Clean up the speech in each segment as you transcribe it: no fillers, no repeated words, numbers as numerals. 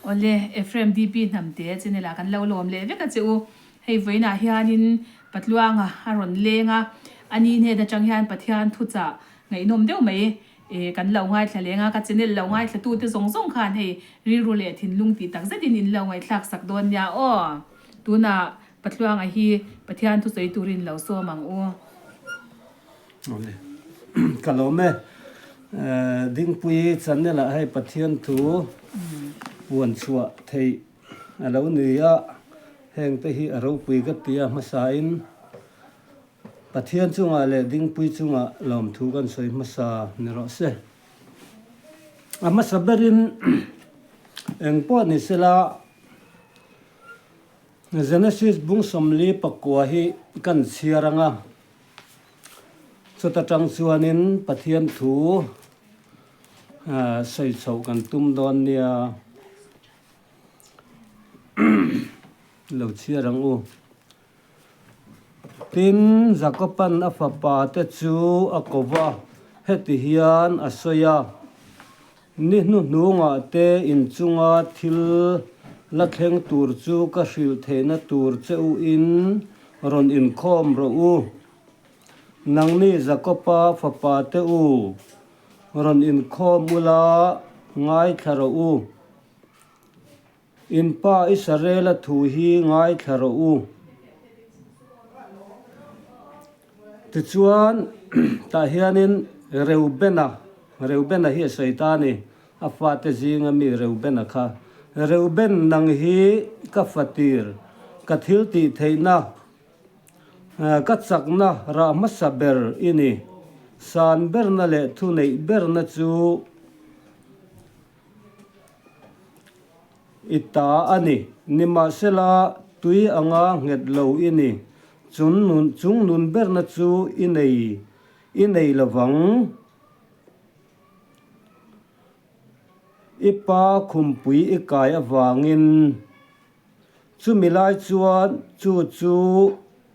Awle, Ephraim DP Hnamte channel ah kan lo lawm leh vek a che u. Hei vawiinah hianin Patluanga a rawn leng a, a ni hnen atang hian Pathian thuchah ngaihnawm deuh mai e kan lo ngaithla leng a, ka channel lo ngaithla tute zawng zawng khan hei rilru leh thinlung tih tak zetin in lo ngaihthlak sak dawn nia aw. Tunah Patluanga hi Pathian thusawi turin lo sawm ang u. Awle. Ka lawm e. Dingpui channel ah hei Pathian thu puan chhuah theih a lo ni a, heng te hi a ropui ka ti a hmasa in Pathian chungah leh Dingpui chungah lawmthu kan sawi hmasa ni rawh se. A hmasa berin eng pawh ni sela Genesis bung 49 hi kan chhiar ang a. Chuta tang chuanin Pathian thu sawi chhoh kan tum dawn nia. Lo chhiar ang u. Tin, Jakoban a fapa te chu a ko va, heti hian a sawi a, Ni hnuhnungah te inchunga thil la thleng tur chu ka hrilh theihna tur che u in rawn inkhawm rawh u. Nangni Jakoba fapa te u, rawn inkhawm ula ngaithla rawh u. In pa Israela thu hi ngaithla rawh u. Tichuan, tah hianin Reubena, Reubena hi a sawi ta a ni, a fate zinga mi Reubena kha. Reuben, nang hi ka fatir, ka thil tih theihna, ka chakna rah hmasa ber i ni. San berna leh thuneih berna chu I ta a ni. Nimahsela, tui anga nghet lo i ni. Chun nun, chung nun berna chu i nei, i nei lovang. I pa khumpui i kai avangin chumi lai chuan chu chu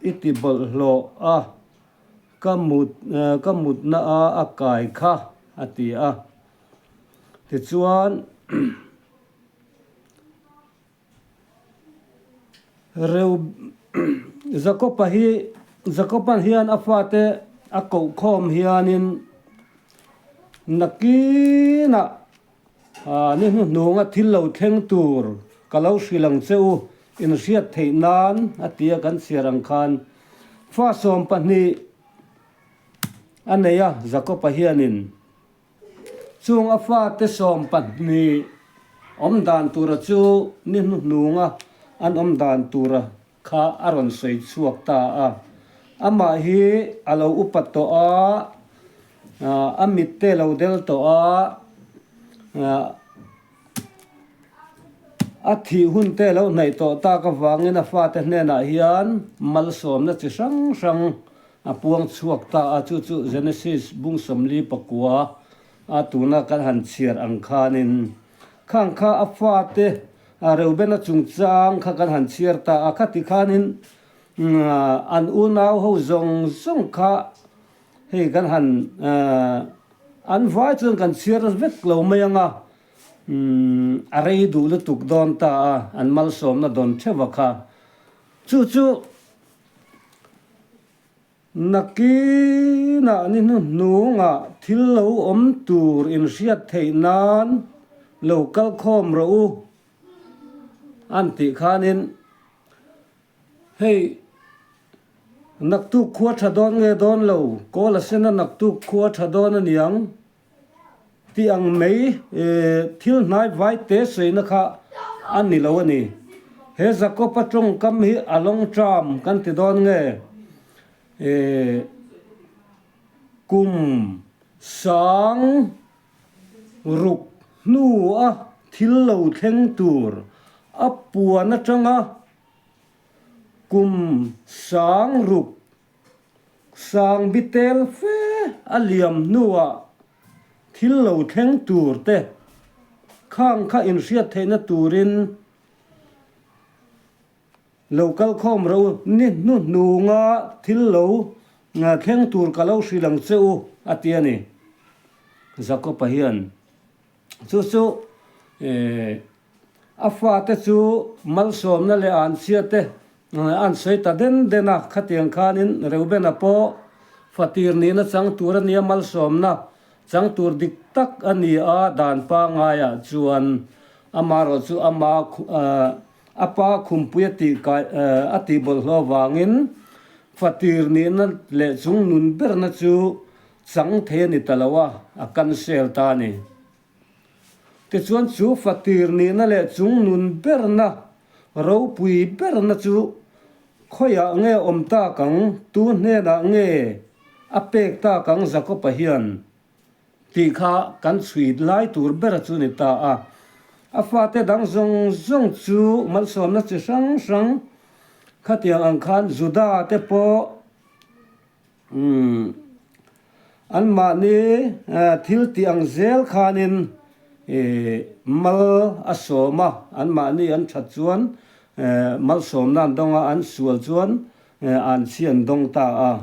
i ti bawlhhlawh a, ka mut, ka mutna a a kai kha, a ti a. Tichuan, Reu Jakob-a hi Jakob-a hian a fate a koh khawm hianin nakinah ni hnuhnunga thil lo thleng tur ka lo hrilh ang che u inhriat theih nan a ti a kan chhiar ang khan fa 12 a nei a Jakob-a hianin. Chung a fate 12 awm dan tura chu ni hnuhnunga an awm dan tura kha a rawn sawi chhuak ta a. Amah hi a lo upa tawh a, a mitte lo del tawh a, a thih hun te lo hnaih tawh tak avangin a fate hnenah hian malsawmna chi hrang hrang A puang chhuak ta a, chu chu Genesis bung 49 a tuna kan han chhiar ang khanin khang kha a fate Reubena chungchang kha kan han chhiar ta a, khati khanin an unau ho zawng zawng kha hei kan han an vai chuan kan chhiar vek lo mai ang a, a rei duh lutuk dawn ta a, an malsawmna dawn theuh a kha chu chu. Nakinah ni hnuhnungah thil lo awm tur inhriat theih nan lo kal khawm rawh u an tih khanin hei naktuk khua tha dawn nge dawn lo, kawl a sena naktuk khua tha dawn a niang. Tih ang mai thil hnai vai te sawina kha a ni lo a ni. He Jakob-a tawngkam hi a long term kan ti dawn nge? Kum 6000 hnua thil lo thleng tur a puan atanga kum 6000 Sangbitel fe a liam hnuah thil lo thleng tur te khang kha inhriat theihna turin lo kal khawm rawh u, ni hnuhnunga thil lo thleng tur ka lo hrilh ang che u, a ti a ni. Jakob-a hian chu chu. A fate chu malsawmna leh anchhia te an sawi ta den den a, khatiang khanin Reubena pawh fatir nihna chang tur a nia malsawmna chang tur dik tak a ni a, dan pangaiah chuan amaherawh chu ama a pa khumpui a tih kai a tih bawlhhlawh avangin fatir nihna leh chung nun berna chu chang thei a ni ta lo a, a cancel ta a ni. Tichuan chu fatir nihna leh chung nun berna, ropui berna chu khawiah nge awm tak ang, tu hnenah nge a pek tak ang Jakob-a hian tih kha kan chhui lai tur bera chu ni ta a. A fate dang zawng zawng chu malsawmna chi hrang hrang khatiang ang khan Juda te pawh, Umm, anmahni thil tih ang zel khanin mal a sawm a, anmahni an that chuan malsawmna an dawng a, an sual chuan an chhi an dawng ta a.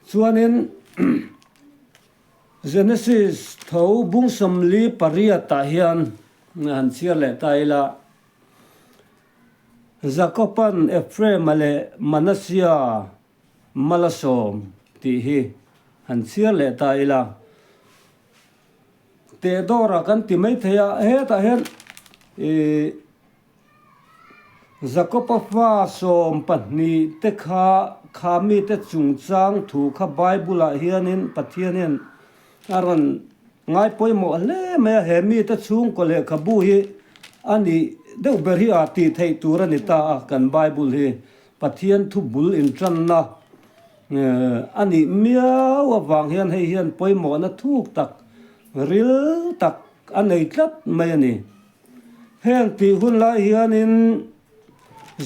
Chuanin Genesis tho bung 48 ah hian han chhiar leh ta ila, Jakoban Ephraim-a leh Manasseh-a mal a sawm tih hi han chhiar leh ta ila. Teh dawrah kan ti mai thei a, hetah hian ih Jakob-a fa 12 te kha kha mite chungchang thu kha Bible-ah hianin Pathian hian A rawn ngai pawimawh hle mai a, he mite chhungkaw lehkhabu hi a nih deuh ber hi a tih theih tur a ni ta a, kan Bible hi Pathian thu bul intanna a nih miau avang hian hei hian pawimawhna thuk tak, ril tak a nei tlat mai a ni. Heng tih hun lai hianin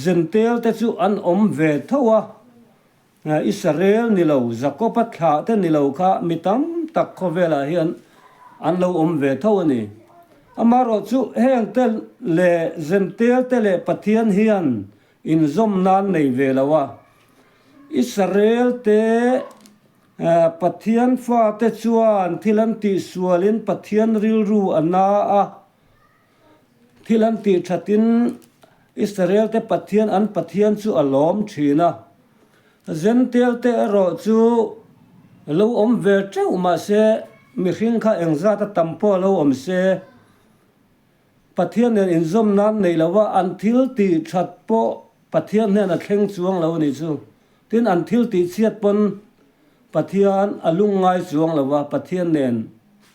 Zentel te chu an awm ve tho a. Israel ni lo, Jakob-a thlah te ni lo kha mi tam tak khawvelah hian an lo awm ve tho a ni. Amaherawh chu heng te leh Zentel te leh Pathian hian inzawm nan nei ve lo a. Israel te Pathian fate chuan thil an tihsualin Pathian rilru a na a. Thil an tih thatin Israel-te Pathian an Pathian chu a lawm thin a. Zentialte erawh chu lo awm ve teuh mah se, mihring kha engzat a tam pawh lo awm se, Pathian nen inzawm nan nei lo a, an thil tih that pawh Pathian hnen a thleng chuang lo a nih chu. Tin, an thil tih chhiat pawn Pathian a lungngai chuang lo a, Pathian nen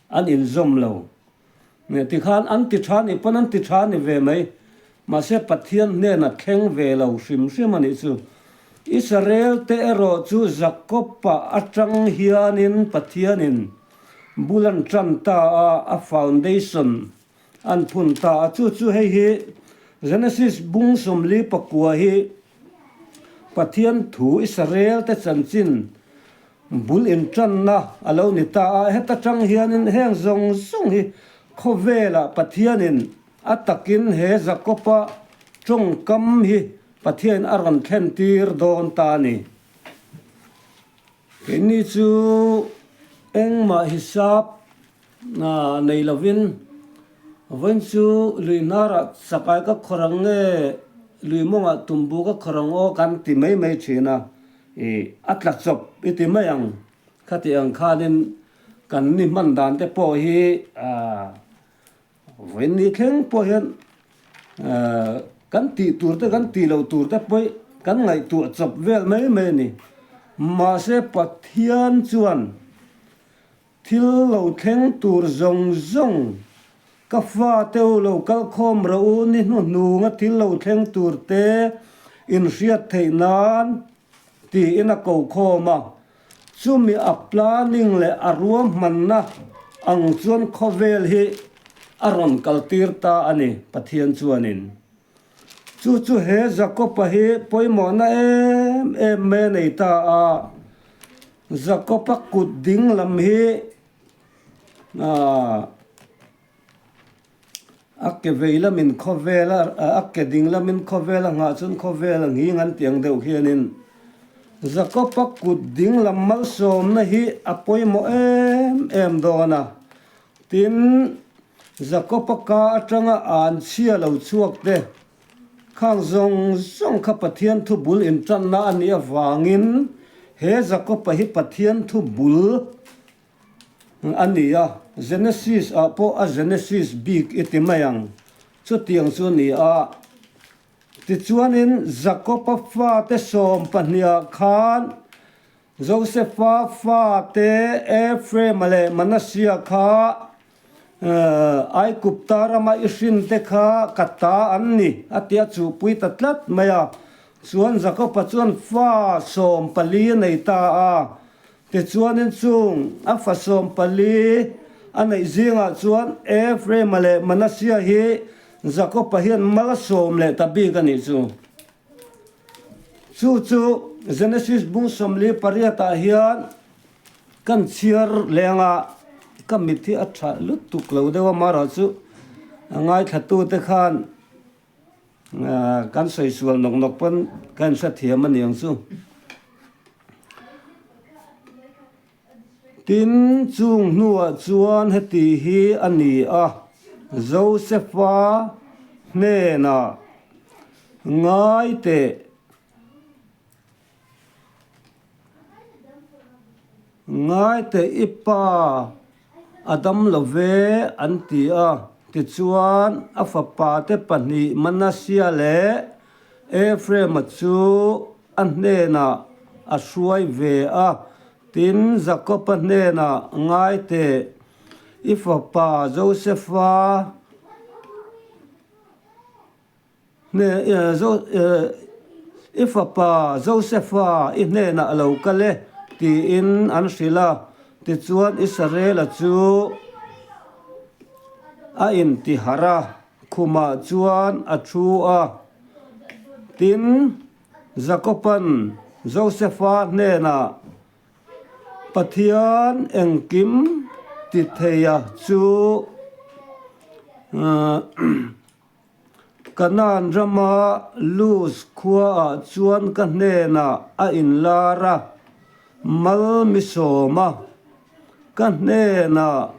an inzawm lo. Nge tikhan an ti tha nih pawn an ti tha ni ve mai. Mahse Pathian hnena thleng ve lo hrim hrim a nih chu. Israel te erawh chu Jakob-a atang hianin Pathianin bul an tan ta a, a foundation an phun ta a. Chu chu hei hi Genesis bung 49 hi Pathian thu Israel te chanchin Bul inṭanna a lo ni ta a, heta ṭang hianin heng zawng zawng hi khawvelah Pathianin a takin he Jakob-a ṭawngkam hi Pathianin a rawn thlentir dawn ta a ni. Keini chu engmah hisap nei lovin vawiin chu lui hnarah chakai ka khawr ang nge lui mawngah tumbu ka khawr ang aw kan ti mai mai thin a, ih a tla chawp i ti mai ang khati ang khanin kan ni hman dan te pawh hi ah vawiin ni thleng pawh hian ah kan tih tur te kan tih loh tur te pawh kan ngaihtuah chawp vel mai mai a ni mahse Pathian chuan Thil lo thleng tur zawng zawng ka fate u lo kal khawm rawh u ni hnuhnunga thil lo thleng tur te inhriat theih nan tiin a ko khawm a. Chumi a planning leh a ruahmanna ang chuan khawvel hi a rawn kaltir ta a ni Pathian chuanin. Chu chu he Jakob-a hi pawimawhna em em mai a nei ta a. Jakob-a kut ding lam hi a ke vei lamin khawvel a a ke ding lamin khawvel a nghah chuan khawvel a nghing an tih ang deuh hianin Jakob-a kut ding lam malsawmna hi a pawimawh em em dawn a. Tin. Jakob-a ka atanga an chhia lo chhuak te, khang zawng zawng kha Pathian thu bul intanna a nih avangin he Jakob-a hi Pathian thu bul a ni a. Genesis ah pawh a Genesis bik i ti mai ang. Chutiang chu a ni a. Tichuanin Jakob-a fate 12ah khan Josefa fate Ephraim-a leh Manasseh-a kha Aigupta rama i hrinte kha ka ta an ni, a ti a chuhpui ta tlat mai a. Chuan Jakob-a chuan fa 14 a nei ta a. Tichuanin chung a fa 14 a neih zingah chuan Ephraim-a leh Manasseh-a hi Jakob-a hian mal a sawm leh ta bik a nih chu. Chu chu Genesis bung 48 ah hian kan chhiar leng a, ka mit hi a tha lutuk lo deuh a, amaherawh chu a ngaithlatute khan kan sawi sual nawk nawk pawn ka inhrethiam a ni ang chu. Tin, chung hnuah chuan heti hi a ni a, Josefa hnenah, Ngai teh, ngai teh i pa a dam lo ve, an ti a. Tichuan, a fapate pahnih Manasia leh Ephraim-a chu a hnenah a hruai ve a. Tin, Jakob-a hnenah, Ngai teh, i fapa Josefa i fapa Josefa i hnenah a lo kal e, tiin an hrilh a. Tichuan, Israela chu a intiharh a, khumah chuan a thu a. Tin, Jakoba'n Josefa hnenah, Pathian engkim ti theia chu Kanaan rama Luz khuaah chuan ka hnenah a inlar a, mal mi sawm a, ka hnenah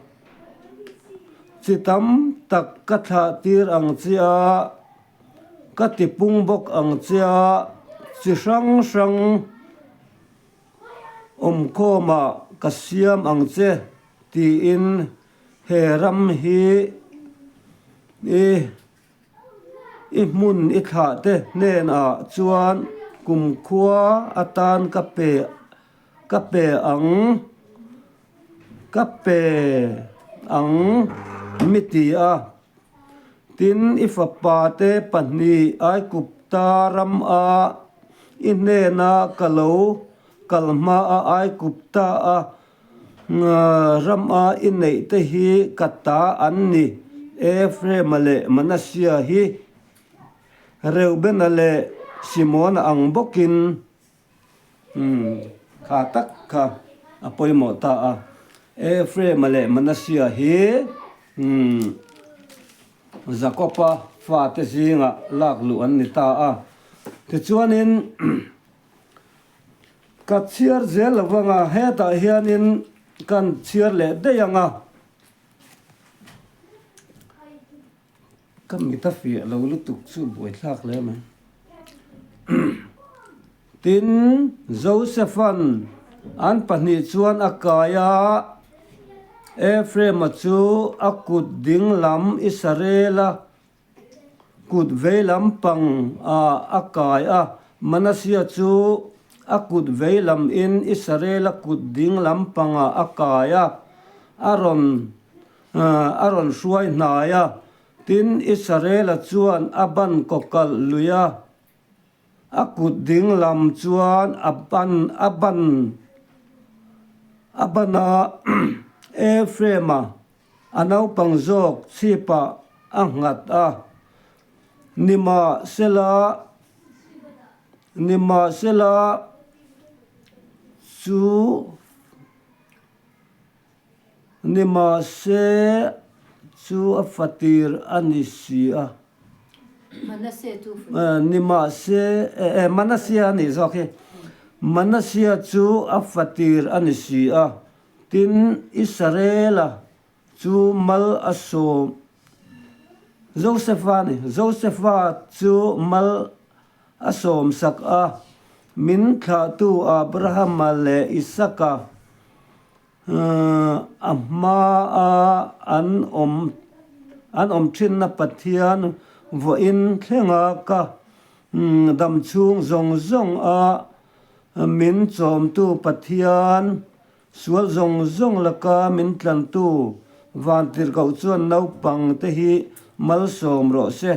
chi tam tak ka thlahtir ang che a, Ka ti pung bawk ang che a, chi hrang hrang awmkhawmah ka siam ang che tiin he ram hi i i hmun i thlah te hnenah chuan kumkhua atan ka pe ka pe ang ka pe ang mi ti a. Tin, i fapate pahnih Aigupta rama i hnena ka lo kal hmaa Aigupta a rama i neih te hi ka ta an ni, Ephraim-a leh Manasseh-a hi Reubena leh Simona ang bawkin. Umm, kha tak kha a pawimawh ta a. Ephraim-a leh Manasseh-a hi umm Jakob-a fate zingah lak luh an ni ta a. Tichuanin ka chhiar zel lo vang a, hetah hianin kan chhiar leh daih ang a. Ka mit a fiah lo lutuk chu buaithlak hle mai. Tin, Joseph-a'n an pahnih chuan a kai a, Ephraim-a chu a kut ding lam Israel-a kut vei lam pang ah a kai a, Manasseh-a chu a kut vei lam in Israel-a kut ding lam pang ah a kai a, a rawn A rawn hruai hnai a, tin Israela chuan a ban kawkalh lui a, a kut ding lam chuan a ban a ban a ban a, Ephraim-a a naupang zawk chhipah a nghat a, nimahsela nimahsela chu Nimahse chu a fatir a ni si a. Nimahse, Manasseh a nih zawk hi. Manasseh chu a fatir a ni si a. Tin, Israela chu mal a sawm. Josefa a ni. Josefa chu mal a sawmsak a, min thlahtu Abrahama leh Isaka a hmaa an awm an awm thinna Pathian vawiin thlenga ka dam chhung zawng zawng a min chawmtu Pathian Sual zawng zawng laka min tlantu Vantirhkoh chuan naupang te hi malsawm rawh se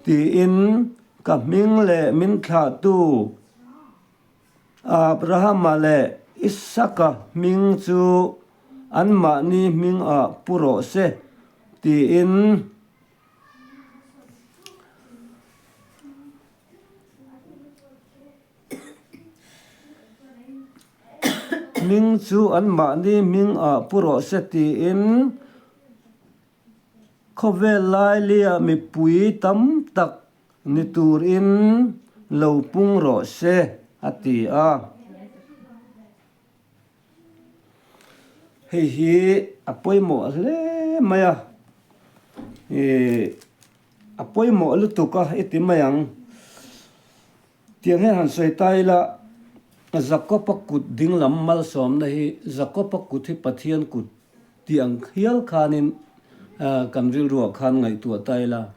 tiin ka hming leh min thlahtu Abrahama leh Isaka hming chu anmahni hmingah pu rawh se tiin Hming chu anmahni hming ah pu rawh se tiin khawvel lailia mipui tam tak ni turin lo pung rawh se a ti a. Hei hi a pawimawh hle mai a, ih a pawimawh lutuk a i ti mai ang. Tiang hian han sawi ta ila, Jakob-a kut dinglam malsawmna hi Jakob-a kut hi Pathian kut tih ang hial khanin kan rilruah khan ngaihtuah ta ila.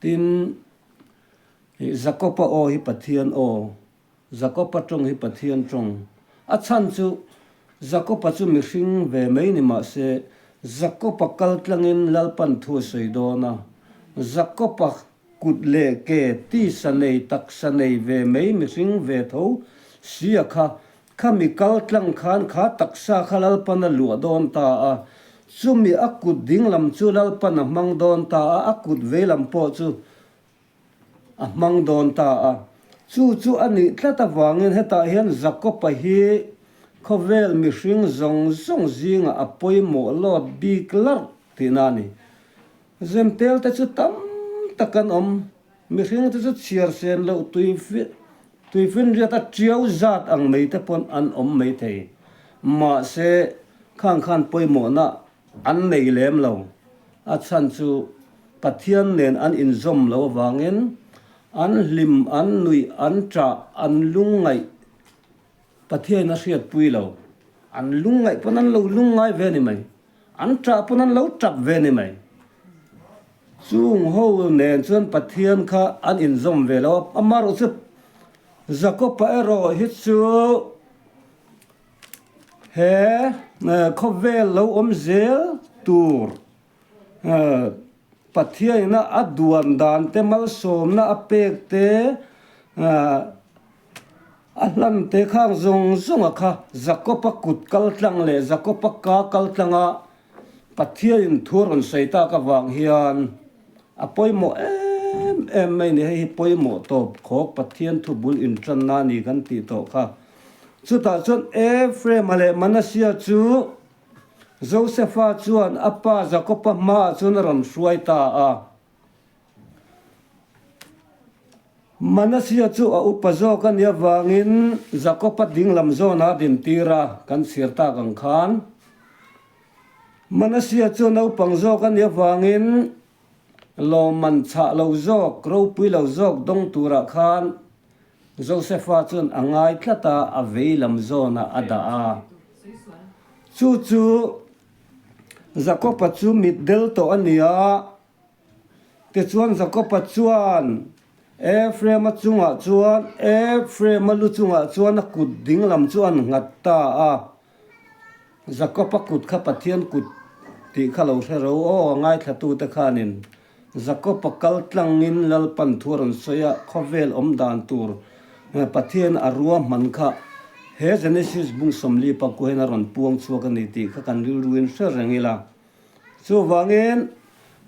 Tin, Jakob-a aw hi Pathian aw. Jakob-a tawng hi Pathian tawng. A chhan chu Jakob-a chu mihring ve mai ni mah se, Jakob-a kal tlangin Lalpan thu a sawi dawn a. Jakob-a kut leh ke tisa nei taksa nei ve mai mihring ve tho sia kha, khami kal tlang khan kha taksa kha Lalpan a luah dawn ta a. Chumi a kut dinglam chu Lalpan a hmang dawn ta a, a kut veilam pawh chu a hmang dawn ta a. Chu chu a nih tlat avangin hetah hian Jakob-a hi khawvel mihring zawng zawng zingah a pawimawh lawt bik larh tihna a ni. Zemtel te chu tam tak an awm, mihring te chu chhiar sen loh tuifinriat a tiau zat ang mai te pawn an awm mai thei. Mahse, khang khan pawimawhna an nei lem lo. A chhan chu Pathian nen an inzawm lo avangin an hlim, an nuih, an ṭah, an lungngaih Pathianin a hriatpui lo. An lungngaih pawn an lo lungngai ve a ni mai. An ṭah pawn an lo ṭap ve a ni mai. Chung ho nen chuan Pathian kha an inzawm ve lo a, amaherawh chu Jakob-a erawh hi chu he khawvel lo awm zel tur Pathianina a duan dan te, malsawmna a pek te, a hlan te khang zawng zawnga kha Jakob-a kut kal tlang leh Jakob-a ka kal tlanga Pathianin thu a rawn sawi tak avang hian a pawimawh em em mai ni. Hei hi pawimawh tawp khawk Pathian thu bul intanna a ni kan tih tawh kha. Chutah chuan Ephraim-a leh Manasseh-a chu Josefa chuan a pa Jakoba hmaah chuan a rawn hruai ta a. Manasseh chu a upa zawk a nih avangin Jakoba dinglam zawnah a dintir a, kan chhiar tak ang khan. Manasseh chu naupang zawk a nih avangin lawmman chhah lo zawk, ropui lo zawk dawng turah khan Josefa chuan a ngai tlat a, a vei lam zawnah a dah a. Chu chu Jakoba chu mit del tawh a ni a. Tichuan Jakoba chuan Ephraima chungah chuan Ephraima lu chungah chuan a kut ding lam chu an nghat ta a. Jakoba kut kha Pathian kut tih kha lo hre ro aw, a ngaithlatute khanin Jakob-a kal tlangin Lalpan thu a rawn sawi a, khawvel awm dan tur Pathian a ruahman kha he Genesis bung 40 pakua hian a rawn puang chhuak a ni tih kha kan rilruin hre reng ila. Chuvangin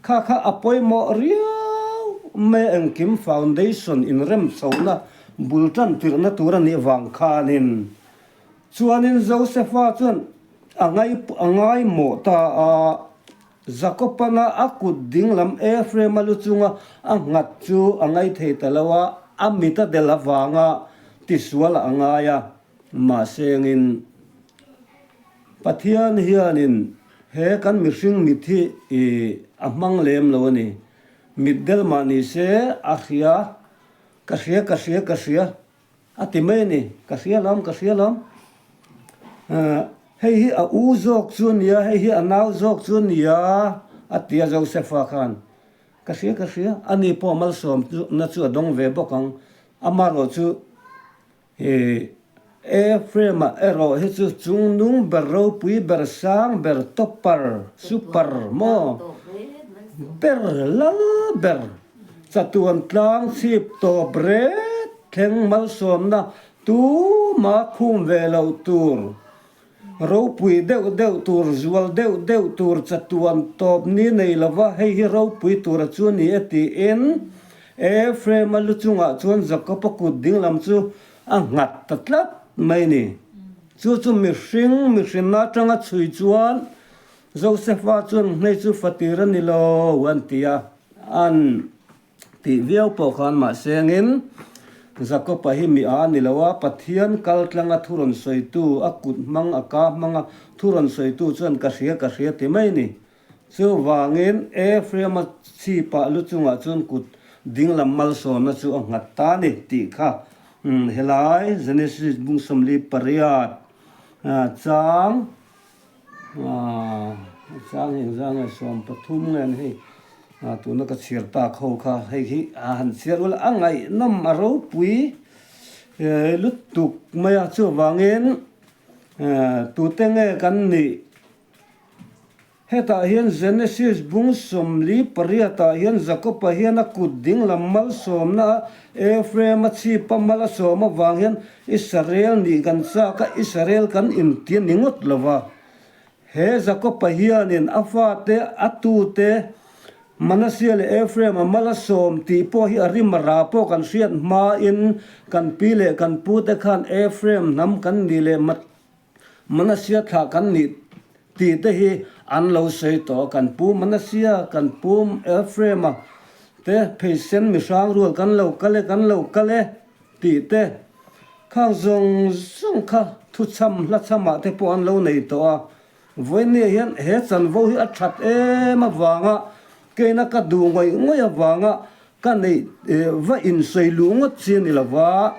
kha kha a pawimawh riau mai a, engkim foundation inrem chhohna bul tan tirhna tur a nih vang khanin chuanin Joseph-a chuan a ngaimawh ta a. Jakobana a kut dinglam Ephraim-a lu chunga a nghat chu a ngaithei ta lo a, a mit a del avanga tisual a ngai a. Mahse engin Pathian hianin he kan mihring mit hi i a hmang lem lo a ni. Mitdel mah ni se a hria, ka hria, ka hria, ka hria a ti mai a ni. Ka hria lawm, ka hria lawm. Hei hi a u zawk chu a nia, hei hi a nau zawk chu a nia a ti a Joseph-a khan. Ka hria, ka hria, ani pawh malsawmna chu a dawng ve bawk ang. Amaherawh chu He Ephraim-a erawh hi chu chungnung ber ropui ber sang ber topper, super, maw ber lal ber chatuan tlang chhip tawp ret thleng malsawmna tuma khum ve loh tur Ropui deuh deuh tur, zual deuh deuh tur chatuan tawp ni nei lova hei hi ropui tura chu a ni e tiin Ephraim-a lu chungah chuan Jakob-a kut dinglam chu a nghat ta tlat mai a ni. Chu chu mihring mihrinna atanga chhui chuan Joseph-a chuan hei chu fatir a ni lo an ti a, an. Tih viau pawh khan mahsengin Jakob-a hi mi a ni lo a, Pathian kal tlanga thu rawn sawitu, a kut hmang, a ka hmanga thu rawn sawitu chuan ka hria, ka hria ti mai ni. Chuvangin Ephraim-a chhipah lu chungah chuan kut dinglam malsawmna chu a nghat ta a ni tih kha helai Genesis bung 48 chang Chang hi engzah nge 13 nge an hei tuna ka chhiar tak ho kha hei hi a han chhiar ula a ngaihnawm a ropui lutuk mai a chuvangin tute nge kan nih. Hetah hian Genesis bung 48 ah hian Jakob-a hian a kut dinglam malsawmna a Ephraim-a chhipa mal a sawm avang hian Israel nih kan chak a, Israel kan inti a ni ngawt lo va. He Jakob-a hianin a fate, a tute, Manasseh leh Ephraim-a mal a sawm tih pawh hi a rim a ra pawh kan hriat hmain kan pi leh kan pute khan Ephraim hnam kan nih leh Manasseh thlah kan nih tih te hi an lo sawi tawh a, kan pu Manasseh, kan pu Ephraim-a te pheisen mihrang rual kan lo kal e, kan lo kal e tih te khang zawng zawng kha thuchham hla chhamah te pawh an lo nei tawh a. Vawinia hian he chanvo hi a that em avanga keina ka duh ngawih ngawih avanga ka neih va insawi luh ngawt chi a ni lo va.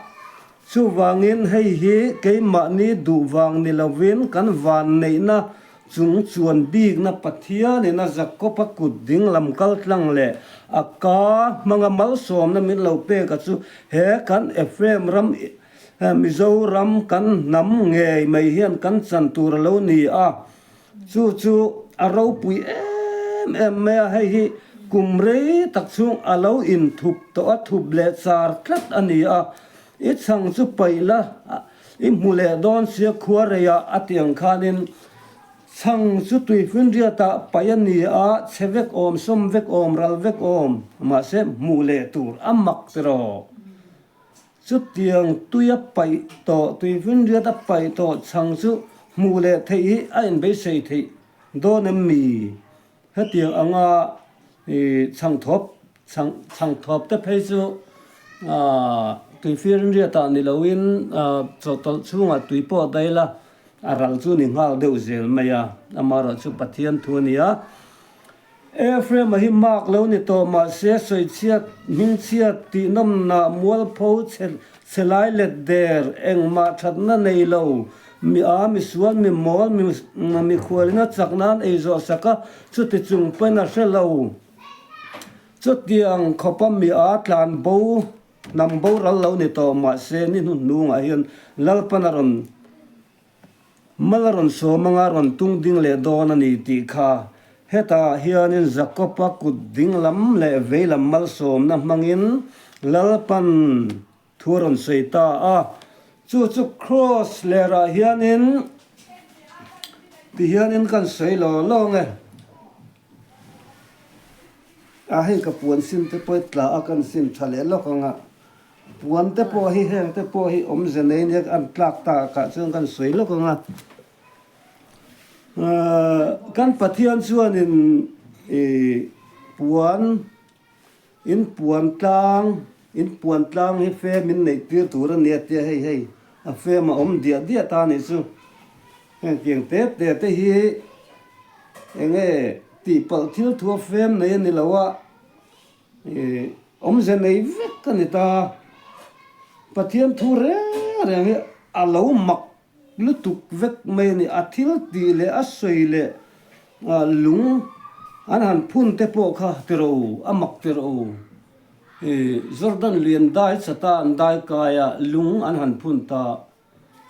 Chuvangin hei hi keimahni duh vang ni lovin kan vanneihna chung chuan bikna Pathianin a Jakob-a kut ding lam kal tlang leh a ka hmanga malsawmna min lo pek a chu he kan Ephraim ram Mizoram kan hnam ngei mai hian kan chan tur a lo ni a. Chu chu a ropui em em mai a, hei hi kum rei tak chhung a lo inthup tawh a, thup leh char tlat a ni a. I chhang chu paih la, i hmu leh dawn sia khua reiah a ti ang khanin chhang chu tuifinriatah paih a ni a, chhe vek awm, sawm vek awm, ral vek awm, mahse hmuh leh tur a mak tiraw. Chutiang tui a paih tawh, tuifinriat a paih tawh chhang chu hmuh leh theih hi a inbeisei theih dawn em mi? Hetiang anga chhang thawp, chhang chhang thawp te phei chu tuifinriatah ni loin chawhtawlh chhungah tui pawh a dail a, a ral chu ni nghal deuh zel mai a, amaherawhchu chu Pathian thu a ni a. Ephraim-a hi mak lo ni tawh mahse sawichhiat, hmingchhiat, tihnawmnah, mualpho, chhe chhe lai let der, engmah thatna nei lo, mi a, mi sual, mi mawl, mi mikhualina chak nan ei zawh sak a, chuti chung pawn a hre lo. Chutiang khawpa mi a tlan bo, hnam boral lo ni tawh mahse ni hnuhnungah hian Lalpan a rawn Mal a rawn sawm anga rawn tung ding leh dawn a ni tih kha hetah hianin Jakob-a kut ding lam leh vei lam malsawmna hmangin Lalpan thu a rawn sawi ta a. Chu chu Kraws lerah hianin ti hianin kan sawi law law nge. A hei ka puan sin te pawh i tla a kan sin tha leh lawk anga. Puan te pawh hi heng te pawh hi awmze nei nia an tlak tak ah chuan kan sawi lawk ang a. Kan Pathian chuanin ih puan in puan tlang in puan tlang hi fem in neih tir tur a nia tia hei hei a fem a awm diah diah ta a nih chu. Heng tiang te te te hi eng nge. tihpalh thil thu a fem nei a ni lo a, ih awmze nei vek a ni ta. Pathian thu reng reng hi a lo mak lutuk vek mai a ni. A thil tih leh a sawi leh lung an han phun te pawh kha ti rawh u, a mak ti rawh u. Ih Jordan lian dai chata an dai kai a, lung an han phun ta.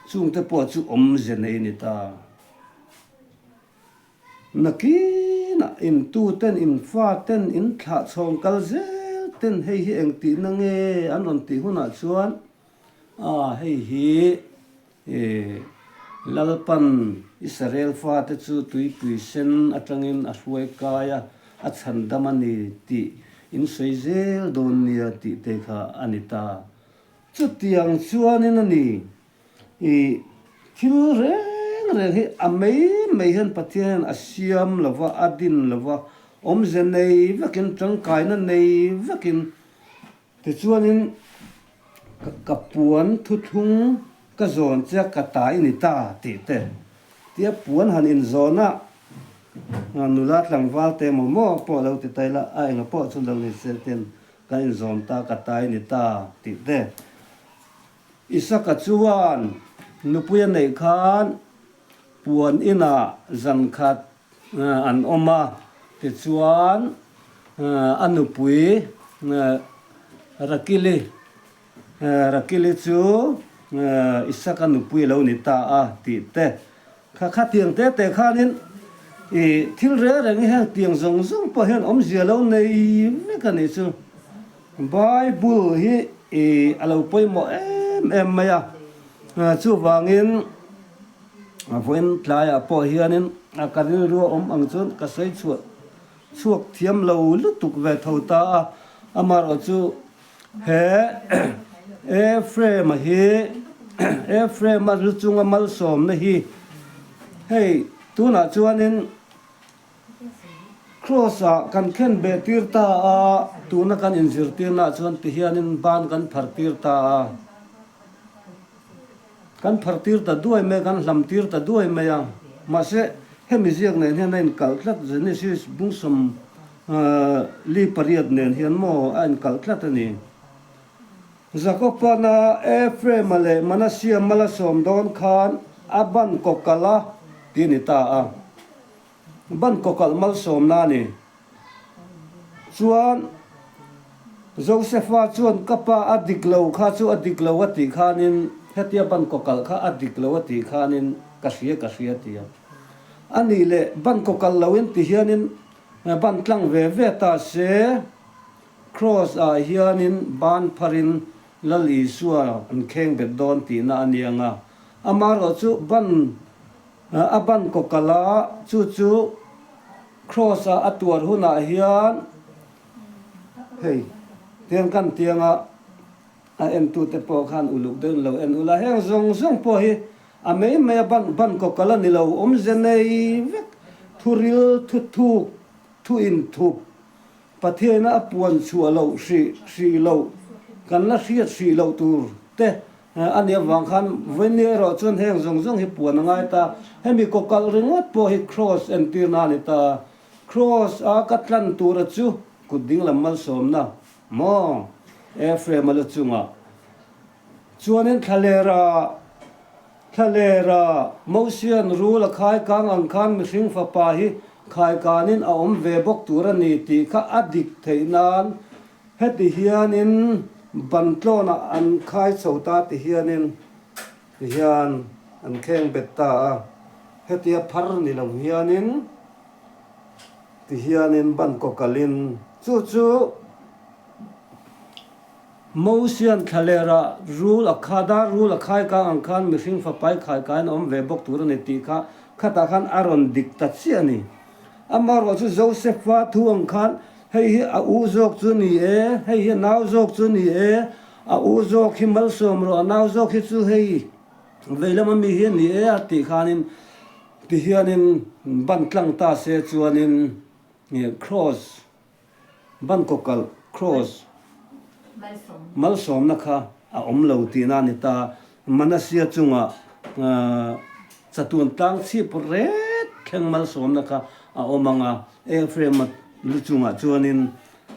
Chungte pawh chu awmze nei a ni ta. Nakinah intuten, infaten, inthlah chhawng kal zel ten hei hi eng tihna nge an rawn tih hunah chuan a hei hi ih Lalpan Israel fate chu tuipui sen atangin a hruai kai a, a chhandam a ni tih in sawi zel dawn nia tih te kha a ni ta. Chutiang chuanin a ni, i thil reng reng hi a mai mai hian Pathian hian a siam lo va, a din lo va, awmze nei vekin, tangkaina nei vekin, tichuanin ka puan thuthlung ka zawn che a, ka ta i ni ta tih te tia puan han inzawn a, nula tlangval te emaw maw pawh lo ti ta ila, a enga pawh chu lo ni se ten Ka inzawm ta, ka tai ni ta, tih te. Isaka chuan nupui a neih khan puan inah zan khat an awm a, tichuan a nupui Rakili, Rakili chu Isaka nupui a lo ni ta a, tih te. Kha khatiang te te khanin i thil reng reng hi heng tiang zawng zawng pawh hian awmzia lo nei vek a nih chu. Bible hi i a lo pawimawh em em mai a, chuvangin vawiin tlaiah pawh hianin ka rilru a awm ang chuan ka sawi chhuah chhuak thiam lo lutuk ve tho ta a, amaherawhchu chu He Ephraim-a hi, Ephraim-a lu chunga malsawmna hi hei tunah chuanin Kraws-ah kan khen beh tir ta a, tuna kan inzirtirnaah chuan tihianin ban kan phar tir ta a. Kan phar tir ta duai mai a, kan hlam tir ta duai mai a. Mahse, hemi ziak nen hian a inkalh tlat, Genesis bungsawm li pariat nen hian maw a inkalh tlat a ni. Jakob-ana Ephraim-a leh Manasseh-a mal a sawm dawn khan a ban kawkalh a ti a ni ta a. Ban kawkalh malsawmna a ni. Chuan Josefa chuan ka pa a dik lo kha chu a dik lo a tih khanin hetia ban kawkalh kha a dik lo a tih khanin ka hria ka hria ti a. A nih leh ban kawkalh loin ti hianin ban tlang ve ve ta se Kraws ah hianin ban pharin Lal Isua an kheng bet dawn tihna a niang a. Amaherawhchu ban A ban kawkalh a, chu chu Kraws ah a tuar hunah hian hei tiang kan tiang a, a entute pawh khan uluk deuhin lo en ula, heng zawng zawng pawh hi a mai mai a ban ban kawkalh a ni lo, awmze nei vek, thuril, thuthuk, thu inthup, Pathiaina a puan chhuah loh hrih hrih loh, kan la hriat hrih loh tur te A nih avang khan vawiin erawh chuan heng zawng zawng hi puan a ngai ta. Hemi kawkalh ringawt pawh hi Kraws entirna a ni ta. Kraws a ka tlan tura chu kut dinglam malsawmna maw Ephraim a lu chungah chuanin thlalera thlalera Mosian rul a khaikang ang khan mihring fapa hi khaikanin a awm ve bawk tur a ni tih kha a dik theih nan Heti hianin ban tlawnah an khai chho ta ti hianin ti hian an kheng bet ta a, hetia phar ni lo hianin ti hianin ban kawkalhin chu chu Mosian thlalera rul a kha dar rul a khai kang ang khan mihring fapai khai kaiin a awm ve bawk tur a ni tih kha khatah khan a rawn dik ta chiah a ni. Amaherawhchu Joseph-a thu ang khan Hei hi a u zawk chu ni e, hei hi a nau zawk chu ni e, a u zawk hi malsawm rawh, a nau zawk hi chu hei veilam ami hi a ni e a tih khanin tihianin ban tlang ta se chuanin kraws, ban kawkalh kraws malsawmna kha a awm lo tihna a ni ta. Manasseh chungah chatuan tlang chhip ret thleng malsawmna kha. a awm ang a, Ephraim-a lu chungah chuanin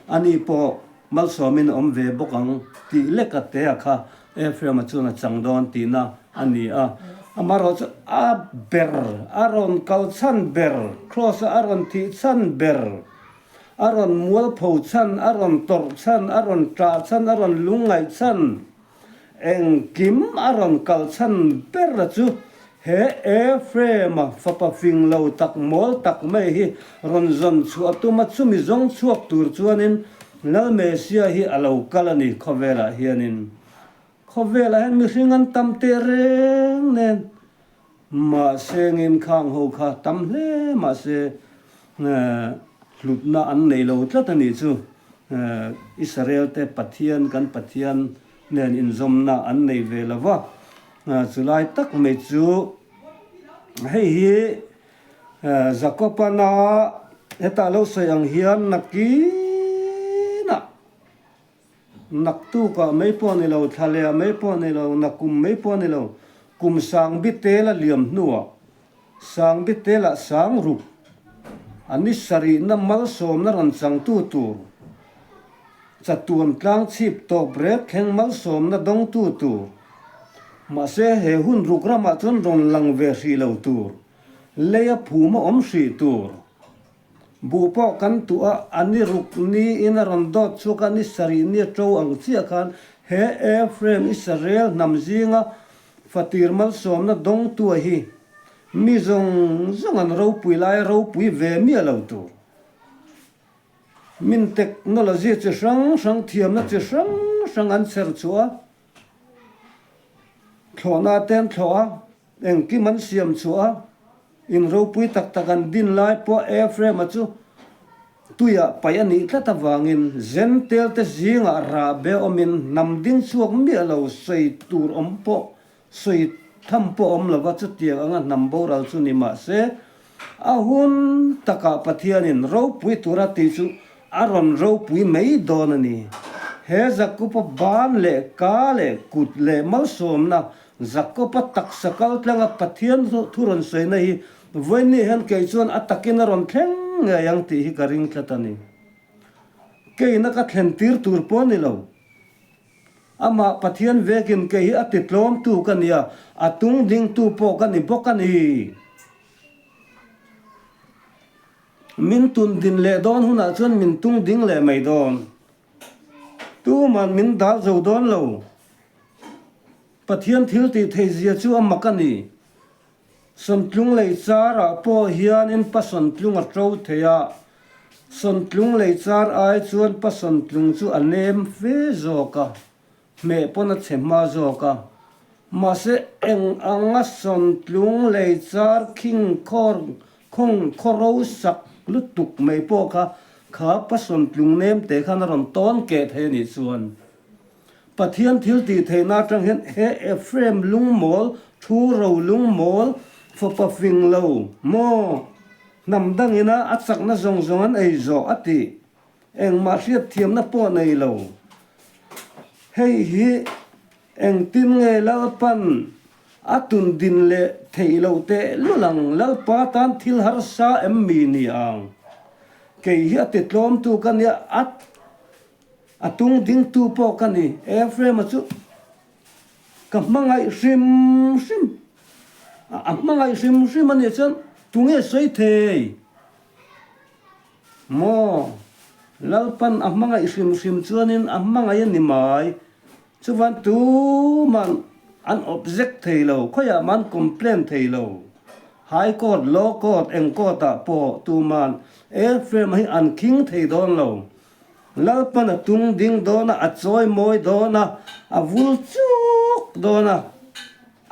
ani pawh malsawmin a awm ve bawk ang tih lek a tea kha Ephraim-a chuan a chang dawn tihna a ni a. Amaherawhchu chu a ber, a rawn kal chhan ber, Kraws-a a rawn thih chhan ber, a rawn mualpho chhan, a rawn tawrh chhan, a rawn ṭah chhan, a rawn lungngaih chhan, Engkim a rawn kal chhan ber a chu he Ephraim-a fapa fing lo tak mawl tak mai hi rawn zawn chhuah a tum a, chumi zawng chhuak tur chuanin Lal Mesia hi a lo kal a ni khawvelah hianin. Khawvelah hian mihring an tam teh reng nen Mahse ngin khang ho kha tam hle mahse hlutna an nei lo tlat a nih chu. Israel te Pathian kan Pathian nen inzawmna an nei ve lo va, chulai tak mai chu hei hi Jakob-ana heta lo sawi ang hian nakinah Naktukah mai pawh ni lo, thlalehah mai pawh ni lo, nakum mai pawh ni lo, kum sangbi tel a liam hnuah sangbi telah sang ruk a ni sarihna malsawmna rawn changtu tur, chatuan tlang chhip tawp rek thleng malsawmna dawngtu tur, mahse he hun ruk ramah chuan rawn lang ve hrih lo tur, leia phuma awm hrih tur. Buh pawh kan tuh a, a ni ruk niin a rawn dawt chhuak a, ni sarih ni a to ang chiah khan he Ephraim Israel hnam zinga fatir malsawmna dawngtua hi mi zawng zawng an ropui lai a ropui ve miah lo tur. Min technology chi hrang hrang thiamna chi hrang hrang an chher chhuah a, thlawhna te an thlawh a, Engkim an siam chhuah a, in ropui tak tak an din lai pawh Ephraim-a chu tuiah paih a nih tlat avangin Zentail te zingah rahbe awmin hnam ding chhuak miah lo sawi tur awm pawh sawi tham pawh awm lova chutiang anga hnam boral chu ni mah se a hun takah Pathianin ropui tura tih chu a rawn ropui mai dawn a ni. He Jakob-a ban leh ka leh kut leh malsawmna Jakob-a taksa kal tlanga Pathian thu rawn sawina hi vawiin hian kei chuan a takin a rawn thleng ngei ang tih hi ka ring tlat a ni. Keina ka thlen tir tur pawh a ni lo. Amah Pathian vekin kei hi a titlawmtu ka ni a, a tungdingtu pawh ka ni bawk a ni. Min tundin leh dawn hunah chuan min tungding leh mai dawn. Tuman min dal zo dawn lo. Pathian thil tih theih zia chu a mak a ni. Sawntlung lei char ah pawh hianin pa sawntlung a to thei a, sawntlung lei char ai chuan pa sawntlung chu a nem fe zawk a, hmeh pawn a chhe hma zawk a. Mahse eng anga sawntlung lei char khing khawr khawng khawro sak lutuk mai pawh kha kha pa sawntlung nem te khan a rawn tawn keh thei a nih chuan Pathian thil tih theihna atang hian he Ephraim lungmawl, thu ro lungmawl, fapa fing lo maw, hnam dangina a chakna zawng zawng an ei zawh a tih engmah hriatthiamna pawh nei lo. Hei hi engtin nge Lalpan a tun din leh theih loh teh lul ang, Lalpa tan thil harsa em mi ni ang? Kei hi a titlawmtu ka nia, a. A tung dingtu pawh ka ni. Ephraim-a chu ka hmangaih hrim hrim. A hmangaih hrim hrim a nih chuan tunge sawi thei? Maw? Lalpan a hmangaih hrim hrim chuanin a hmangaih a ni mai. Chuvan tuman an object thei lo, khawiah mah an complain thei lo. High Court, Law Court, eng court-ah pawh tuman Ephraim-a hi an khing thei dawn lo. Lalpan a tung ding dawn a, a chawi mawi dawn a, a vul chuk dawn a,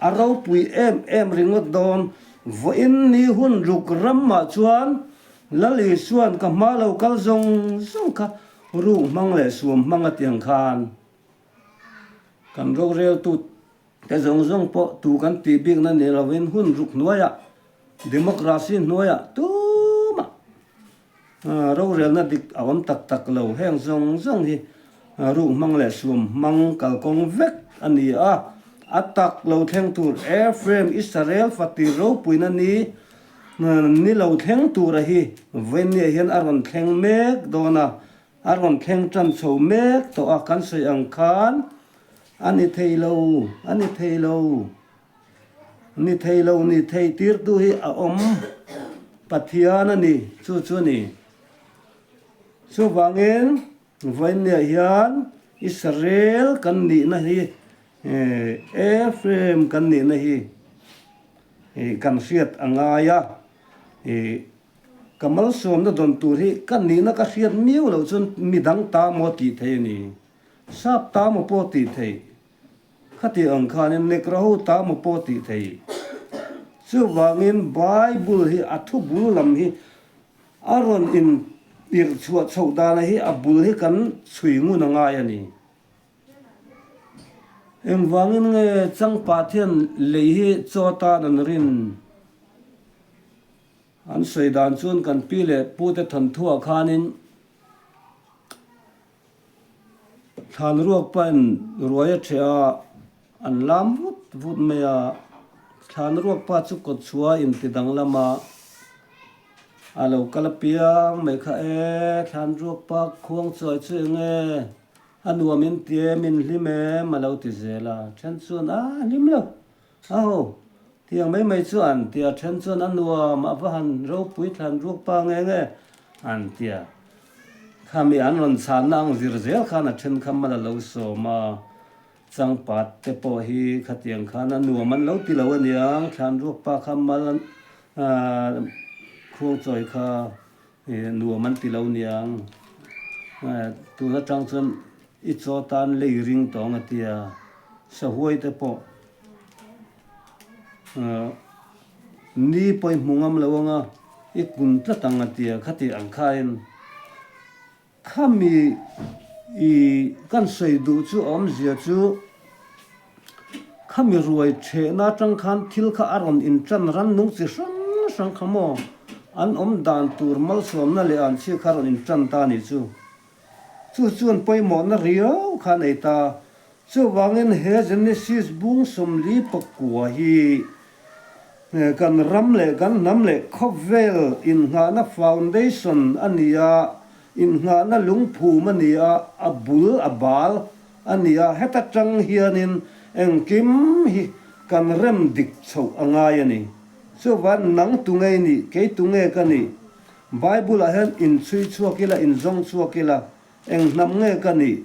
a ropui em em ringawt dawn. Vawiin ni hun ruk ramah chuan Lal Isua'n ka hma lo kal zawng zawng kha ruk hmang leh suam hmang a tiang khan kan roreltu te zawng zawng pawh tu kan tih bikna ni lovin hun ruk hnuaiah democracy hnuaiah tumah Rorelna dik a awm tak tak lo. Heng zawng zawng hi ruk hmang leh suam hmang kalkawng vek a ni a. A tak lo thleng tur Ephraim Israel fatir ropuina ni. Ni lo thleng tura hi vawiinniah hian a rawn thleng mek dawn a, a rawn thleng tan chho mek tawh a, kan sawi ang khan a ni thei lo, a ni thei lo, ni thei lo ni thei tirtu hi a awm Pathian a ni, chu chu a ni. Chuvangin vawiinniah hian Israel kan nihna hi Ephraim kan nihna hi Ih kan hriat a ngai a, ih ka malsawmna dawn tur hi ka nihna ka hriat miau loh chuan midang ta maw tih theih a ni. Sap ta maw pawh tih theih, khati ang khanin Nekra ho ta maw pawh tih theih. Chuvangin Bible hi a thu bul lam hi a rawn in irh chhuah chhoh dana hi a bul hi kan chhui ngun a ngai a ni. Engvangin nge changpat hian lei hi chaw tan an rin? An sawi dan chuan kan pi leh pute thawnthuah khanin thlan ruak pain ruai a ṭheh a, an lam vut vut mai a. Thlan ruak pa chu kawt chhuah a inti danglam a, a lo kal apiang mai kha, E, thlan ruak pa khuang chuai chu eng nge? A nuam in ti em, in hlim em? a lo ti zel a. Then chuan, A hlim lo, a ho, tiang mai mai chu an ti a. Then chuan, A nuam, a va han ropui thlan ruak pa nge nge, an ti a. Khami an rawn chhanna ang zir zel khan a then kha mal a lo sawm a. Changpat te pawh hi khatiang khan a nuam an lo ti lo aniang, thlan ruak pa kha mal khuang chawi kha. Nuam an ti lo niang. Tun atang chuan i chaw tan lei ring tawng a tia. Sahuai te pawh ni pawh i hmu ngam lo anga i kun tlat ang a tia. Khati ang khain Khami i kan sawi duh chu a awmzia chu khami ruai thehna atang khan thil kha a rawn intan rannung chi hrang hrang kha maw an awm dan tur malsawmna leh an chhia kha a rawn intan ta a nih chu. Chu chuan pawimawhna riau kha a nei ta. Chuvangin he Genesis bung 44 hi kan ram leh kan hnam leh khawvel innghahna foundation a ni a, innghahna lungphum a ni a, a bul a bal a ni a, heta tang hianin engkim hi kan rem dik chhoh a ngai a ni. Chuvang nang tunge i nih, kei tunge ka nih? Bible-ah hian inchhui chhuak ila, inzawng chhuak ila, eng hnam nge ka nih?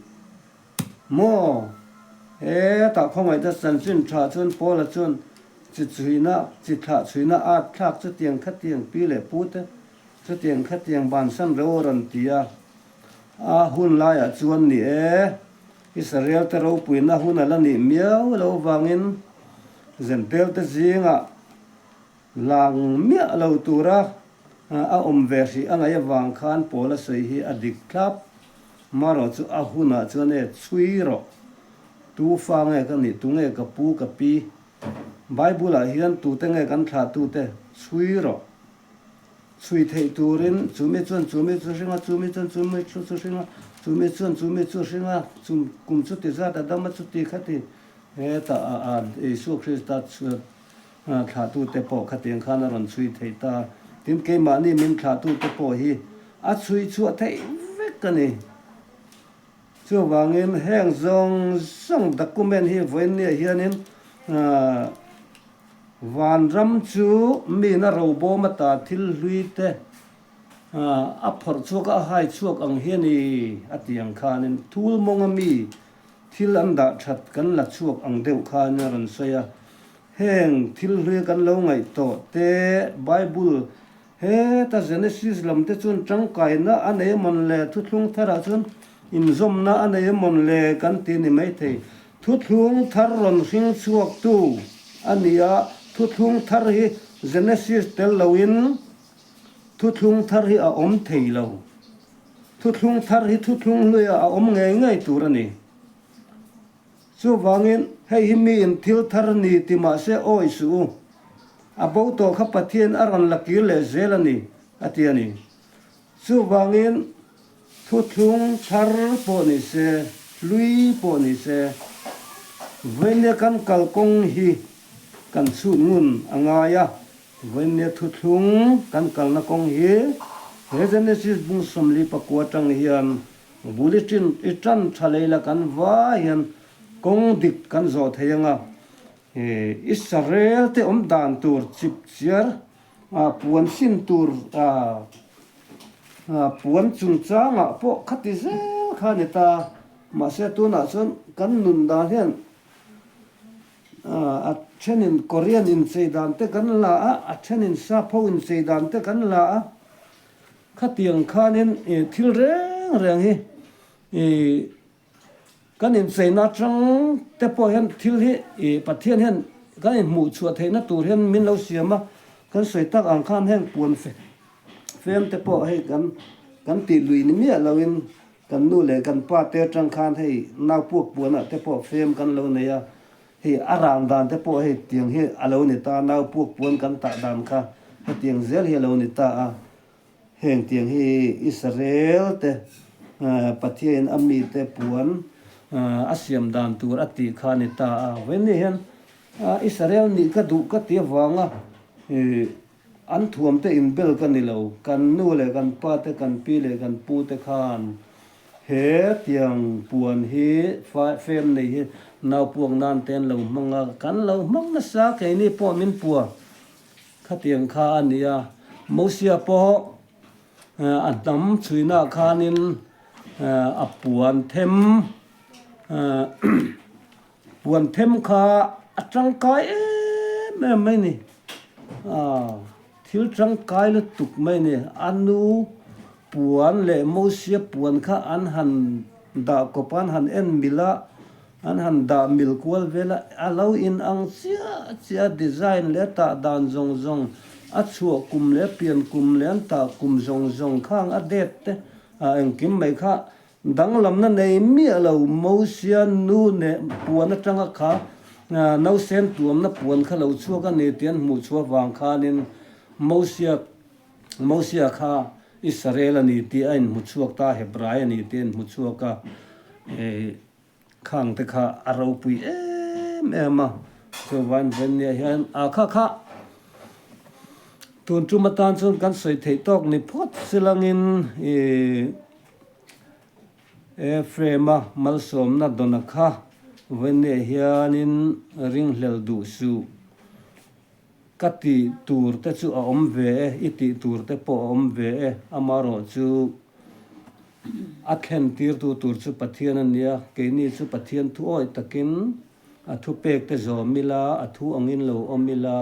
Maw? Hetah khawngaihna chanchin tha chuan Paula chuan chi chhuina, chi thlah chhuina at thlak chutiang khatiang pi leh pu te chutiang khatiang bansan reuh a rawn ti a. A hun laiah chuan ni e, Israel te ropuina hun a la nih miau lo vangin Zentel te zingah Lang miah lo tura a awm ve hrih a ngaih avang khan Paula sawi hi a dik thlap. Marawh chu a hunah chuan e chhui rawh. Tu fa nge ka nih, tu nge ka pu, ka pi? Bible ah hian tute nge kan thlahtute chhui rawh. Chhui theih turin chumi chuan chumi chu hring a, chumi chuan chumi chu chu hring a, chumi chuan chumi chu hring a, chum kum chuti zat a dam a chuti khati hetah a Isua Krista Thlahtute pawh khatiang khan a rawn chhui thei ta. Tin, keimahni min thlahtute pawh hi a chhui chhuah theih vek a ni. Chuvangin heng zawng zawng document hi vawiinniah hianin vanram chu mina robawm ata thil hlui te a phawrh chhuak a, a hai chhuak ang hi a ni a ti ang khanin thul mawnga mi Thil an dah that kan la chhuak ang deuh khan a rawn sawi a, heng thil hlui kan lo ngaih tawh te, Bible heta Genesis lam te chuan tangkaina a nei amawn le, thuthlung tharah chuan inzawmna a nei amawn le kan ti ni maithei. Thuthlung thar rawn hring chhuaktu a ni a, thuthlung thar hi Genesis tel loin thuthlung thar hi a awm thei lo. Thuthlung thar hi thuthlung hluiah a awm ngei ngei tur a ni. Chuvangin, hei hi miin thil thar ni ti mah se awi suh u. A bo tawh kha Pathian a rawn la kir leh zel a ni, a ti a ni. Chuvangin, thuthlung thar pawh ni se, hlui pawh ni se, vawinia kan kalkawng hi kan chhut ngun a ngai a. Vawinia thuthlung kan kalna kawng hi he Genesis bung 44 atang hian bul i ṭin i ṭan ṭha lei la kan vai hian kawng dik kan zawh thei ang a. Israel te awm dan tur chip chiar puan sin tur puan chungchangah pawh khati zel kha a ni ta. Mahse tunah chuan kan nun dan hian A thenin Korean inchei dan te kan la a, a thenin Sapho inchei dan te kan la a. Khatiang khanin thil reng reng hi kan incheina atang te pawh hian thil hi Pathian hian kan inhmuh chhuah theihna tur hian min lo siam a. Kan sawi tak ang khan heng puan fem te pawh hei kan kan tih lui ni miah loin Kan nu leh kan pa te atang khan hei nau puak puanah te pawh fem kan lo nei a, hei a rang dan te pawh hei tiang hi a lo ni ta a, nau puak puan kan tah dan kha hetiang zel hi a lo ni ta a, heng tiang hi Israel te Pathiain a mite puan a siam dan tur a tih kha a ni ta a, vawiin hian Israel nih ka duh ka ti avanga An thuam te inbel ka ni lo, kan nu leh kan pa te, kan pi leh kan pu te khan he tiang puan hi fem nei hi nau puak nan te an lo hmang a, kan lo hmang nasa keini pawh min pua khatiang kha a ni a, Mosia pawh a hnam chhuina khanin a puan them Puan them kha a tangkai em em mai ni. Aaa thil tangkai lutuk mai ni. A nu puan leh Mosia puan kha an han dah kawp a, an han en mil a, an han dah mil kual vel a, a lo in ang chiah chiah a design leh a tah dan zawng zawng, a chhuah kum leh a pian kum leh an tah kum zawng zawng khang a date te ah engkim mai kha Danglamna nei miah lo Mosia nu neh puan atanga kha nausen tuamna puan kha lo chhuak a ni tih an hmuh chhuah vang khanin Mosia Mosia kha Israel a ni tih a inhmu chhuak ta, Hebrai a ni tih a inhmu chhuak a, Khang te kha a ropui em em a, chuvain Vennia hian a kha kha tun tum atan chuan kan sawi theih tawk ni phawt silangin ih Ephraim-a malsawmna dawna kha Vennia hianin ringhlel duh suh. Ka tih tur te chu a awm ve e, i tih tur te pawh a awm ve e, amarawh chu a thlen tirtu tur chu Pathian a nia, keini chu Pathian thu awih takin a thupek te zawm ila, a thu angin lo awm ila,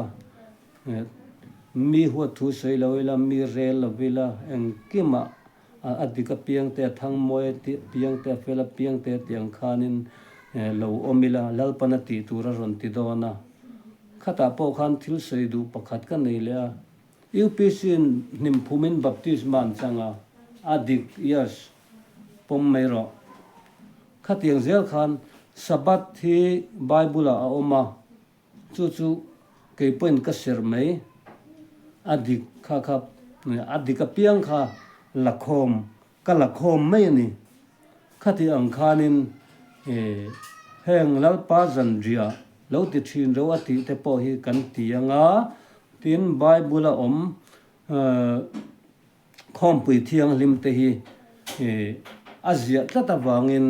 mi huat thu sawi lo ila, mi rel lo ila, engkimah a dik apiang te, a thangmawi apiang te, a fel apiang te tiang khanin lo awm ila, Lalpan a tih tur a rawn ti dawn a. Khatah pawh khan thil sawi duh pakhat ka nei leh a, UPC in hnim phumin baptisma an chang a, a dik, yes, pawm mai rawh. Khatiang zel khan Sabbath hi Bible ah a awm a, chu chu kei pawhin ka serh mai, a dik kha kha, a dik apiang kha la khawm Ka la khawm mai a ni. Khati ang khanin heng Lalpa zanriah lo ti thin ro a tih te pawh hi kan ti ang a, tin Bible a awm khawmpui thianghlim te hi a ziah tlat avangin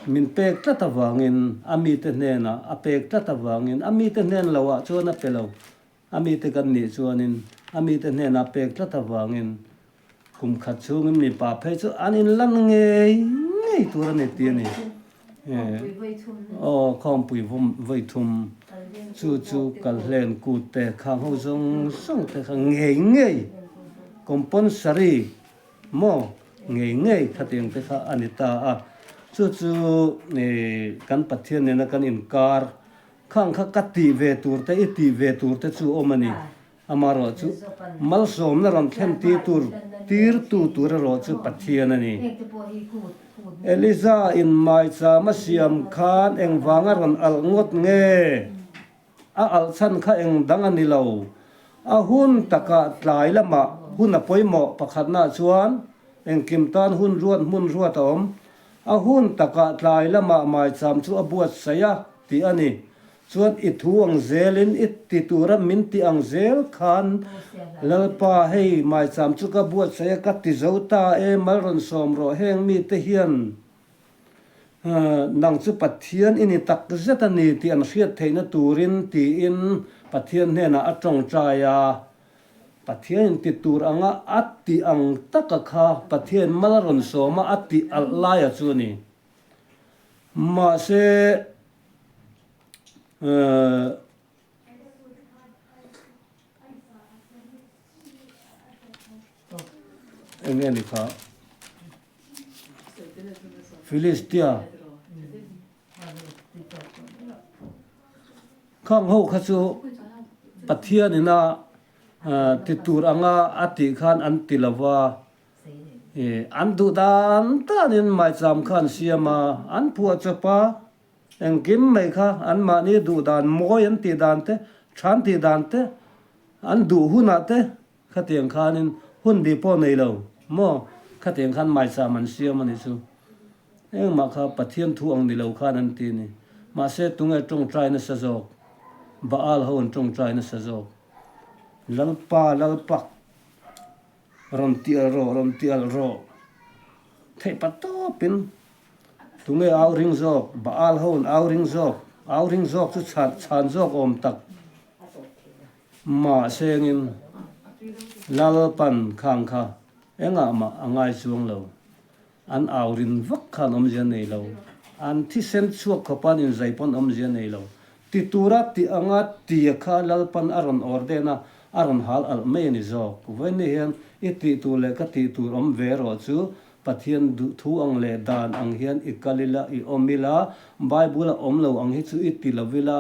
min pek tlat avangin a mite hnenah a pek tlat avangin a mite hnen loah chuan a pe lo. A mite kan nih chuanin a mite hnenah pek tlat avangin kum khat chhungin mipa phei chu an inlan ngei ngei tur a ni ti a ni. Aw, khawmpui vawi thum chu chu kalhlen kut te khang ho zawng zawng te kha ngei ngei compulsory maw ngei ngei khatiang te kha a ni ta a. Chu chu kan Pathian nena kan inkar Khang kha ka tih ve tur te, i tih ve tur te chu awm a ni. Amaherawh chu malsawmna rawn thlen tir tur tirtu tur erawh chu Pathian a ni. Eliza in maicham a siam khan engvanga rawn alh ngawt nge? A alh chhan kha eng dang a ni lo. A hun takah tlai lamah hun a pawimawh pakhatnaah chuan engkim tan hun ruat hmun ruat a awm. A hun takah tlai lamah maicham chu a buatsaih a tih a ni. Chuan i thu ang zelin i ti tura min ti ang zel khan Lalpa hei maicham chu ka buatsaih a ka ti zo ta e mal rawn sawm rawh heng mite hian nang chu Pathian i ni tak zet a ni tih an hriat theihna turin tiin Pathian hnenah a tawngtai a. Pathian in ti tur anga a ti ang taka kha Pathian mal a rawn sawm a a tih alh laia chu a ni. Mahse. Eng nge ni kha? Philistia Khang ho kha chu Pathian ina ti tur anga a tih khan an ti lo va, an duh dan danin maicham kha an siam a, an phuah chawp a. Engkim mai kha anmahni duh dan mawi an tih dan te, tha an tih dan te, an duh hunah te khatiang khanin hun bih pawh nei lo maw khatiang khan maicham an siam a nih chu. Engmah kha Pathian thu ang ni lo khan an ti a ni. Mahse tunge tawngtai nasa zawk? Baal ho an tawngtai nasa zawk. Lalpa Lalpa rawn ti alh rawh rawn ti alh rawh theih pa tawpin Tunge au ring zawk? Baal ho an au ring zawk. Au ring zawk chu chhan chhan zawk awm tak mahsengin Lalpan khang kha engah mah a ngai chuang lo. An au rin vak khan awmzia nei lo. An thisen chhuak khawpa an inzai pawn awmzia nei lo. Ti tura ti anga tia kha Lalpan a rawn awr den a, a rawn hal alh mai a ni zawk. Vawiin hian i tih tur leh ka tih tur awm ve erawh chu Pathian duh thu ang leh dan ang hian i kal ila, i awm ila, Bible a awm lo ang hi chu i ti lo ila,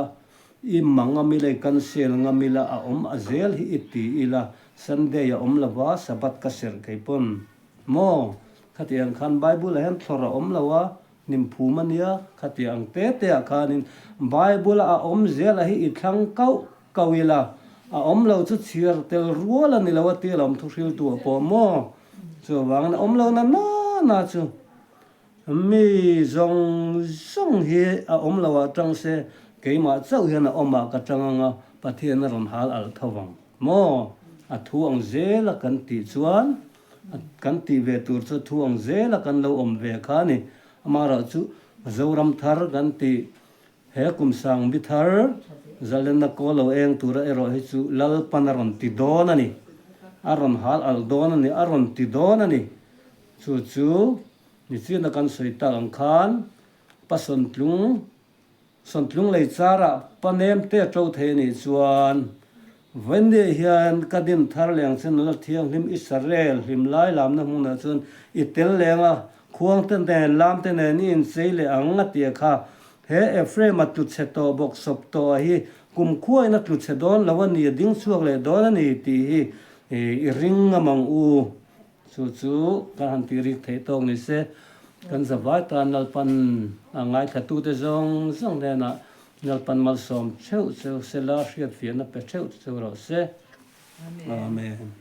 i ma ngam ila, i cancel ngam ila, a awm a zel hi i ti ila, Sunday a awm lo va, Sabbath ka serh kei pawn. Maw? Khati ang khan Bible ah hian thlawr a awm lo a, hnim phum a nia, khati ang te te ah khanin Bible a awm zel a hi i thlang kauh kauh ila, a awm lo chu chhiar tel rual a ni lo a ti alawm thuhriltu ah pawh maw? Chuvangin a awm lo na na na chu mi zawng zawng hi a awm lo ah tang se keimah chauh hian a awm ah ka tang anga Pathian a rawn hal alh tho vang maw? A thu ang zel a kan tih chuan kan tih ve tur chu thu ang zel a kan lo awm ve kha a ni. Amaherawhchu Zoram thar kan tih He kum sang bi thar zalenna kawl lo eng tura erawh hi chu Lalpan a rawn ti dawn a ni. A rawn hal alh dawn a ni, a rawn ti dawn a ni. Chu chu nichina kan sawi tak ang khan pa sawntlung, sawntlung lei charah pa nem te a to thei a nih chuan Vawinia hian ka din thar leng che nula thianghlim Israel hlim lai lamna hmunah chuan i tel leng a, khuang te nen lam te nen i inchei leh ang a ti a kha. He Ephraim-a tlu chhe tawh bawk sawp tawh a hi kum khuain a tlu chhe dawn lo a ni, a ding chhuak leh dawn a ni tih hi i ring ngam ang u. Chu chu kan han tih rik theih tawk ni se, kan zavai tan Lalpan a ngaithlatute zawng zawng hnenah Lalpan malsawm theuh cheu sela, hriatfiahna pe theuh cheu rawh se. Amen.